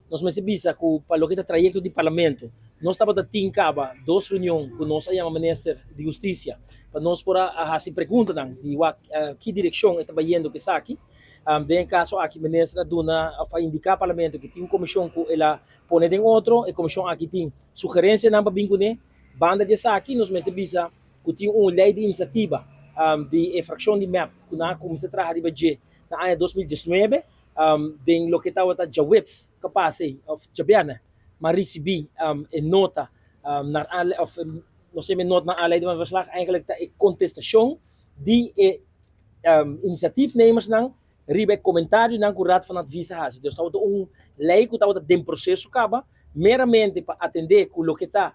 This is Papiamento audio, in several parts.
Nos mester bisa ku pa loke ta trayekto di Parlamento, nos tabata tin kaba dos reunion ku nos a yama Minister di Hustisia pa nos por a hasi preguntanan di wak ki direkshon e ta bayendo ku esaki. Den e kaso aki Minister a duna òf a indiká Parlamento ku tin un komishon ku el a pone den otro. E komishon aki tin sugerensianan pa bin kuné. Banda di esaki nos mester bisa ku tin un lei di inisiativa di e frakshon di mep ku nan a kuminsá traha riba dje na aña 2019. Den loke tabata djaweps ku a pasa ei òf djabièrnè m'a risibí e nota naar aanleiding òf no sé mi nota naar aanleiding van het verslag eigenlijk ta e kontestashon di e inisiatiefnemersnan riba e komentarionan ku Raad van Advies a hasi. Dus tabata un lei ku tabata den proseso kaba meramente pa atendé ku loke ta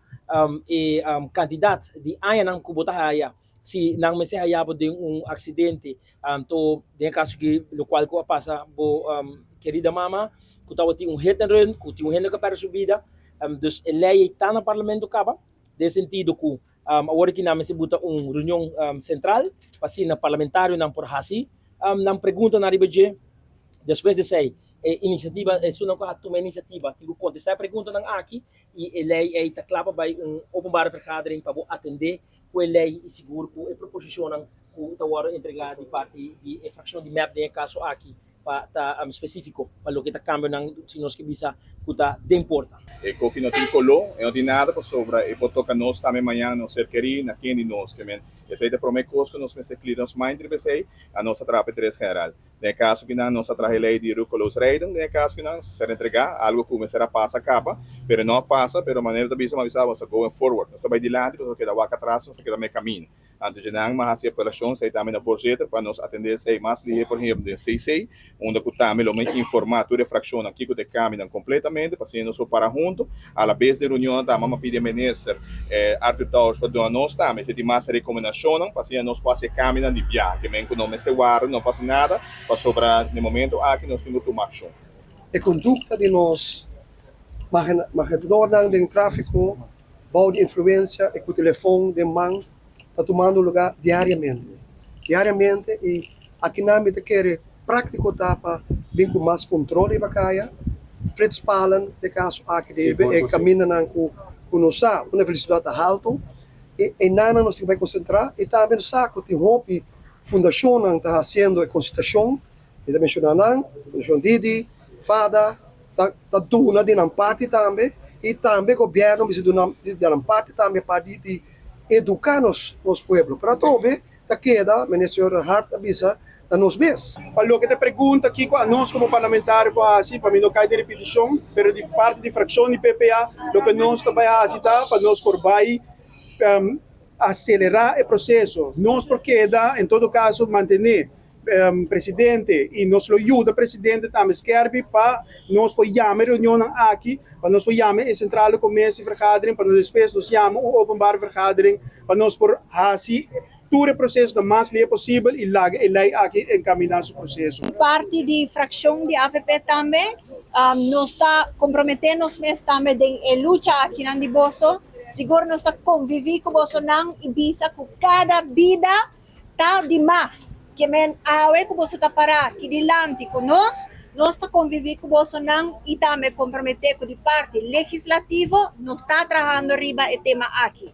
e kantidat di añanan ku bo ta haya si nan mester haya bo den un aksidente. Anto den e kaso aki lokual ku a pasa bo kerida mama ku tabatin un hit and run ku tin un hende ku a pèrdè su bida. Dus e lei ei ta na parlamento kaba den sentido ku awor aki nan mester buta un reunion sentral pa asina parlamentarionan por hasi nan preguntanan riba dje. Despues di esei e inisiativa esunnan ku a tuma e inisiativa tin ku kontestá e preguntanan aki i e lei ei ta kla pa bai un openbare vergadering pa bo atendé ku e lei i sigur ku e proposishonnan ku ta wòrdu entregá di parti di e frakshon di mep den e kaso aki pa ta spesífiko pa loke ta kambionan si nos ke bisa ku ta den porta. E koki no tin koló, e no tin nada pasobra e por toka nos tambe mañana, nos ser kerí na ken di nos. Ke men esei ta e promé kos ku nos mester clear nos mind riba esei, a nos ta traha pa interes general. Den e kaso kinan nos a traha e lei di roekeloos rijden, den e kaso kinan nos a ser entregá algo ku mester a pasa kaba, pero e no a pasa, pero manera ta bisa, mi a bisa nos ta going forward, nos ta bai dilanti pasobra keda wak atras nos ta keda mei kaminda. Anto dje-nan mi a hasi apelashon esei tambe na voorzitter pa nos atendé esei mas lihé, por ehemplo den CC, unda ku tambe lo mi informá tur e frakshonnan kiko ta e kambionan kompletamente pa asina nos por para hunto. Alabes den reunionnan tambe mi a pidi e minister Arthur Dowers pa duna nos tambe si tin mas rekomendashonnan pa asina nos por hasi e kambionan di biaha. Ke men ku no mester warda, no pasa nada, pasobra na e momento aki nos tin ku tuma akshon. E kondukta di nos manehadornan den tráfiko bou di influensia i ku telefon den man ta tumando lugá diariamente. Diariamente i akinan mi ta kere práktiko ta pa bin ku mas kontrol riba kaya, flitspalen den kaso aki di e kamindanan ku ku nos sa unda velosidat ta haltu i einan nos tin ku bai konsentrá i tambe nos sa ku tin hopi fundashonnan ta hasiendo e konsitashon. Mi ta menshoná nan, Fundashon Didi, fada, ta ta duna di nan parti tambe i tambe gobièrnu mester duna di nan parti tambe pa di di eduká nos nos pueblo. Pero atrobe ta keda, Minister Hart a bisa, na nos mes. Pa loke ta e pregunta kiko anos komo parlamentario por hasi, pa mi no kai den ripitishon, pero di parti di frakshon di PPA loke nos ta bai hasi ta pa nos por bai aselerá e proseso. Nos por keda en todo kaso mantené Presidente y nos lo yuda presidente tambe skerpi pa nos por yama e reunionnan aki, pa nos por yama e centrale commissie vergadering, pa nos despues nos yama un openbare vergadering pa nos por haci tur e procesonan mas lihe posibel y laga e ley aki encamina su proceso. Parti di fraccion di avp tambe nos ta compromete nos mes tambe den e lucha akinan di boso, sigur nos ta convivi cu bosonan y bisa cu cada bida Ta di mas ke men awe ku boso ta pará ki dilanti ku nos, nos ta konviví ku bosonan i tambe komprometé ku di parti legislativo nos ta trahando riba e tema aki.